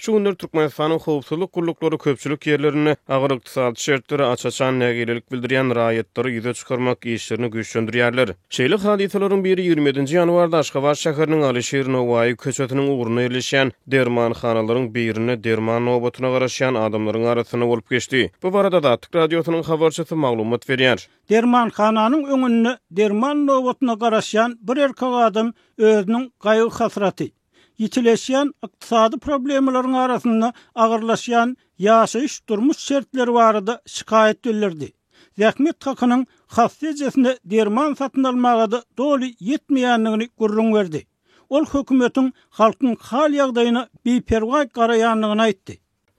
Şu günler Türkmenistanyň howpsuzlyk gulluklary köpçülik ýerlerinde agyr ykdysady şertlere aç-açan nägilelik bildirýän raýatlary ýüze çykarmak işlerini güýçlendirýärler. Şeýle hadysalaryň biri 27-nji ýanwarda Aşgabat şäheriniň Alyşir Nowaýy köçesiniň ugrunda ýerleşýän dermanhanalaryň birinde derman nobatyna garaşýan adamlaryň arasynda bolup geçdi. Bu barada Azatlyk Radiosynyň habarçysy maglumat berýär. Dermanhananyň öňünde derman nobatyna garaşýan bir erkek adam özüniň gaýgy-hasraty, ýitileşýän ykdysady problemalaryň arasynda agyrlaşýan ýaşaýyş-durmuş şertleri barada şikaýat bildirdi. Zähmet hakynyň hassa ejesine derman satyn almaga-da doly ýetmeýändigini gürrüň berdi. Ol hökümetiň halkyň hal-ýagdaýyna biperwaý garaýandygyny aýtdy.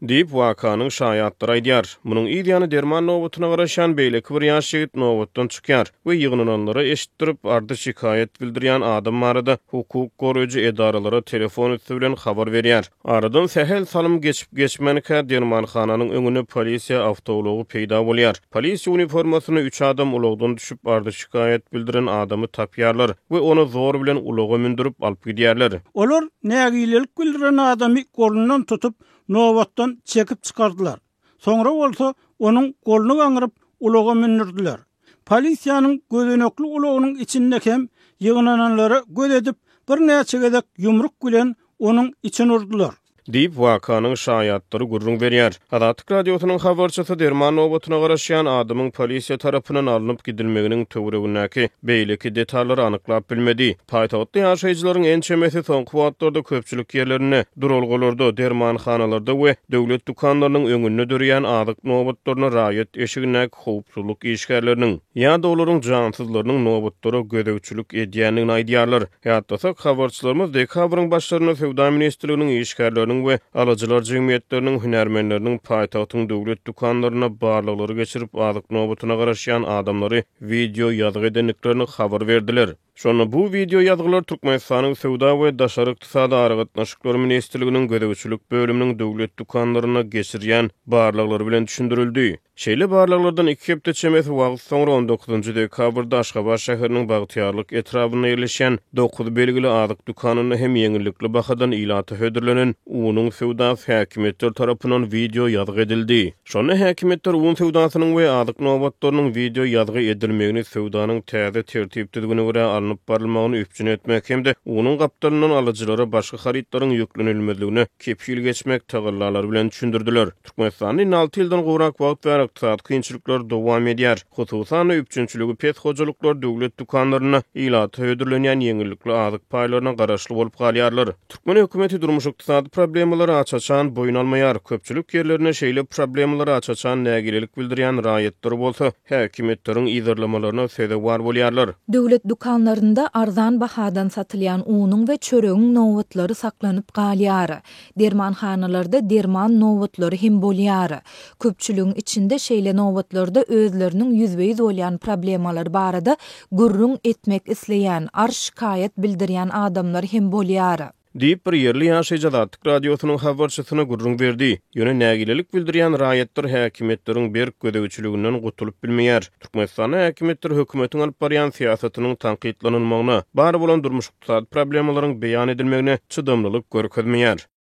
Diýip, wakanyň şaýatlary aýdýar. Munuň yz ýany derman nobatyna garaşýan beýleki bir ýaş ýigit nobatdan çykýar we ýygnananlara eşitdirip, ardy-şikaýat bildirýän adam barada hukuk goraýjy edaralara telefon üsti bilen habar berýär. Aradan sähel salym geçip-geçmänkä, dermanhananyň öňünde polisiýa awtoulagy peýda bolýar. Polisiýa uniformasynda üç adam ulagdan düşüp, ardy-şikaýat bildiren adamy tapýarlar we ony zor bilen ulaga mündürip alyp gidýärler. Olar nägilelik bildiren adamy golundan tutup, nobatdan çekip çykardylar. Soňra bolsa onuň goluny gaňryp, ulaga mündürdiler. Polisiýanyň gözenekli ulagynyň içinde hem ýygnananlara göz edip, birnäçe gezek ýumruk bilen onuň içini urdular. Diýip, wakanyň şaýatlary gürrüň berýär. Azatlyk Radiosynyň habarçysy derman nobatyna garaşýan adamyň polisiýa tarapyndan alnyp gidilmeginiň töweregindäki beýleki detallary anyklap bilmedi. Paýtagtly ýaşaýjylaryň ençemesi soňky wagtlarda köpçülik ýerlerinde, duralgalarda, dermanhanalarda we döwlet dükanlarynyň öňünde döreýän azyk nobatlaryna raýat eşigindäki howpsuzlyk işgärleriniň ýa-da olaryň jansyzlarynyň nobatlara gözegçilik edýändigini aýdýarlar. Ýatlasak, habarçylarymyz dekabryň başlarynda Söwda ministrliginiň işgärleriniň we alyjylar jemgyýetleriniň hünärmenleriniň paýtagtyň döwlet dükanlarynda barlaglary geçirip, azyk nobatyna garaşýan adamlary wideo ýazgy edendiklerini habar berdiler. Şonda bu wideo ýazgylar Türkmenistanyň Söwda we daşary ykdysady aragatnaşyklar ministrliginiň gözegçilik bölüminiň döwlet dükanlarynda geçirýän barlaglary bilen düşündirildi. Şeýle barlaglardan iki hepde çemesi wagt soňra, on dokuzynjy dekabrda Aşgabat şäheriniň Bagtyýarlyk etrabynda ýerleşýän Dokuz belgili azyk dükanynda hem ýeňillikli bahadan ilata hödürlenen unuň söwdasy häkimiýetler tarapyndan wideo ýazgy edildi. Şonda häkimiýetler un söwdasynyň we azyk nobatlarynyň wideo ýazgy edilmegini söwdanyň täze tertip-düzgüne görä alnyp barylmagyny üpjün etmek hem-de unuň gapdalyndan alyjylara başga harytlaryň ýüklenilmezligine kepil geçmek tagallalary bilen düşündirdiler. Türkmenistanda indi alty ýyldan gowrak wagt bäri ykdysady kynçylyklar dowam edýär. Hususan-da, üpjünçiligi pes hojalyklar döwlet dükanlarynda ilata hödürlenýän ýeňillikli azyk paýlaryna garaşly bolup galýarlar. Türkmen hökümeti durmuş-ykdysady problemalary aç-açan boýun almaýar. Köpçülik ýerlerinde şeýle problemalara aç-açan nägilelik bildirýän raýatlar bolsa, häkimiýetleriň yzarlamalaryna sezewar bolýarlar. Döwlet dükanlarynda arzan bahadan satylýan unuň we çöregiň nobatlary saklanyp galýar. Dermanhanalarda derman nobatlary hem bolýar. Köpçüligiň içinde şeýle nobatlarda özleriniň ýüzbe-ýüz bolýan problemalary barada gürrüň etmek isleýän, arz-şikaýat bildirýän adamlar hem bolýar. Diýip, bir ýerli ýaşaýjy Azatlyk Radiosynyň habarçysyna gürrüň berdi. Ýöne nägilelik bildirýän raýatlar häkimiýetleriň berk gözegçiliginden gutulyp bilmeýär. Türkmenistanda häkimiýetler hökümetiň alyp barýan syýasatynyň tankytlanylmagyna, bar bolan durmuş-ykdysady problemalaryň beýan edilmegine çydamlylyk görkezmeýär.